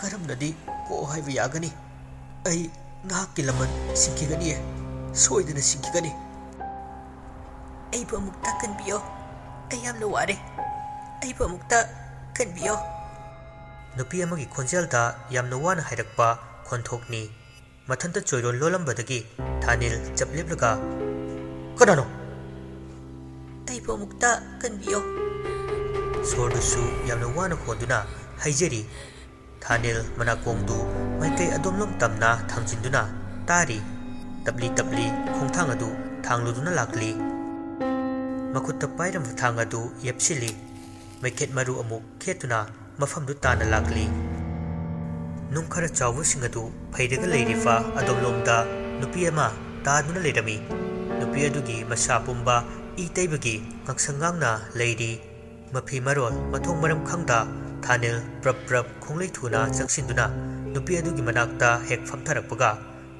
ꯀꯔꯝꯅꯗꯤ ꯀꯣꯛꯑꯣ ꯍꯥꯏꯕ ꯌꯥꯒꯅꯤ? ꯑꯩ ꯅꯍꯥꯛꯀꯤ ꯂꯃꯟ ꯁꯤꯡꯈꯤꯒꯅꯤꯌꯦ, ꯁꯣꯏꯗꯅ ꯁꯤꯡꯈꯤꯒꯅꯤ꯫" "ꯑꯩꯕꯨ ꯑꯃꯨꯛꯇ ꯀꯟꯕꯤꯌꯣ, ꯑꯩ ꯌꯥꯝꯅ ꯋꯥꯔꯦ꯫ ꯑꯩꯕꯨ ꯑꯃꯨꯛꯇ ꯀꯟꯕꯤꯌꯣ꯫" ꯅꯨꯄꯤ ꯑꯃꯒꯤ ꯈꯣꯟꯖꯦꯜꯗ ꯌꯥꯝꯅ ꯋꯥꯅ ꯍꯥꯏꯔꯛꯄ ꯈꯣꯟꯊꯣꯛꯅꯤ꯫ ꯃꯊꯟꯇ ꯆꯣꯏꯔꯣꯜ ꯂꯣꯜꯂꯝꯕꯗꯒꯤ ꯊꯥꯅꯤꯜ ꯆꯞ ꯂꯦꯞꯂꯒ, "ꯀꯅꯥꯅꯣ?" "ꯑꯩꯕꯨ ꯑꯃꯨꯛꯇ ꯀꯟꯕꯤꯌꯣ꯫" ꯁꯣꯔꯗꯨꯁꯨ ꯌꯥꯝꯅ ꯋꯥꯅ ꯍꯣꯟꯗꯨꯅ ꯍꯥꯏꯖꯔꯤ꯫ ꯊꯥꯅꯤꯜ ꯃꯅꯥꯀꯣꯡꯗꯨ ꯃꯥꯏꯀꯩ ꯑꯗꯣꯝꯂꯣꯝ ꯇꯝꯅ ꯊꯥꯡꯖꯤꯟꯗꯨꯅ ꯇꯥꯔꯤ꯫ ꯇꯞꯂꯤ ꯇꯞꯂꯤ ꯈꯣꯡꯊꯥꯡ ꯑꯗꯨ ꯊꯥꯡꯂꯨꯗꯨꯅ ꯂꯥꯛꯂꯤ꯫ ꯃꯈꯨꯠꯇ ꯄꯥꯏꯔꯝꯕ ꯊꯥꯡ ꯑꯗꯨ ꯌꯦꯞꯁꯤꯜꯂꯤ꯫ ꯃꯩꯈꯦꯠ ꯃꯔꯨ ꯑꯃꯨꯛ ꯈꯦꯠꯇꯨꯅ ꯃꯐꯝꯗꯨ ꯇꯥꯅ ꯂꯥꯛꯂꯤ꯫ ꯅꯨꯡ ꯈꯔ ꯆꯥꯎꯕꯁꯤꯡ ꯑꯗꯨ ꯐꯩꯔꯒ ꯂꯩꯔꯤꯕ ꯑꯗꯣꯝꯂꯣꯝꯗ ꯅꯨꯄꯤ ꯑꯃ ꯇꯥꯗꯨꯅ ꯂꯩꯔꯝꯃꯤ꯫ ꯅꯨꯄꯤ ꯑꯗꯨꯒꯤ ꯃꯁꯥ ꯄꯨꯝꯕ ꯏ ꯇꯩꯕꯒꯤ ꯉꯥꯡꯁꯪ ꯉꯥꯡꯅ ꯂꯩꯔꯤ꯫ ꯃꯐꯤ ꯃꯔꯣꯜ ꯃꯊꯣꯡ ꯃꯔꯝ ꯈꯪꯗ ꯊꯥꯅꯤꯜ ꯄ꯭ꯔꯞ ꯄ꯭ꯔꯞ ꯈꯣꯡꯂꯩ ꯊꯨꯅ ꯆꯪꯁꯤꯟꯗꯨꯅ ꯅꯨꯄꯤ ꯑꯗꯨꯒꯤ ꯃꯅꯥꯛꯇ ꯍꯦꯛ ꯐꯝꯊꯔꯛꯄꯒ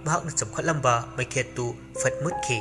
ꯃꯍꯥꯛꯅ ꯆꯞꯈꯠꯂꯝꯕ ꯃꯩꯈꯦꯠꯇꯨ ꯐꯠ ꯃꯨꯠꯈꯤ꯫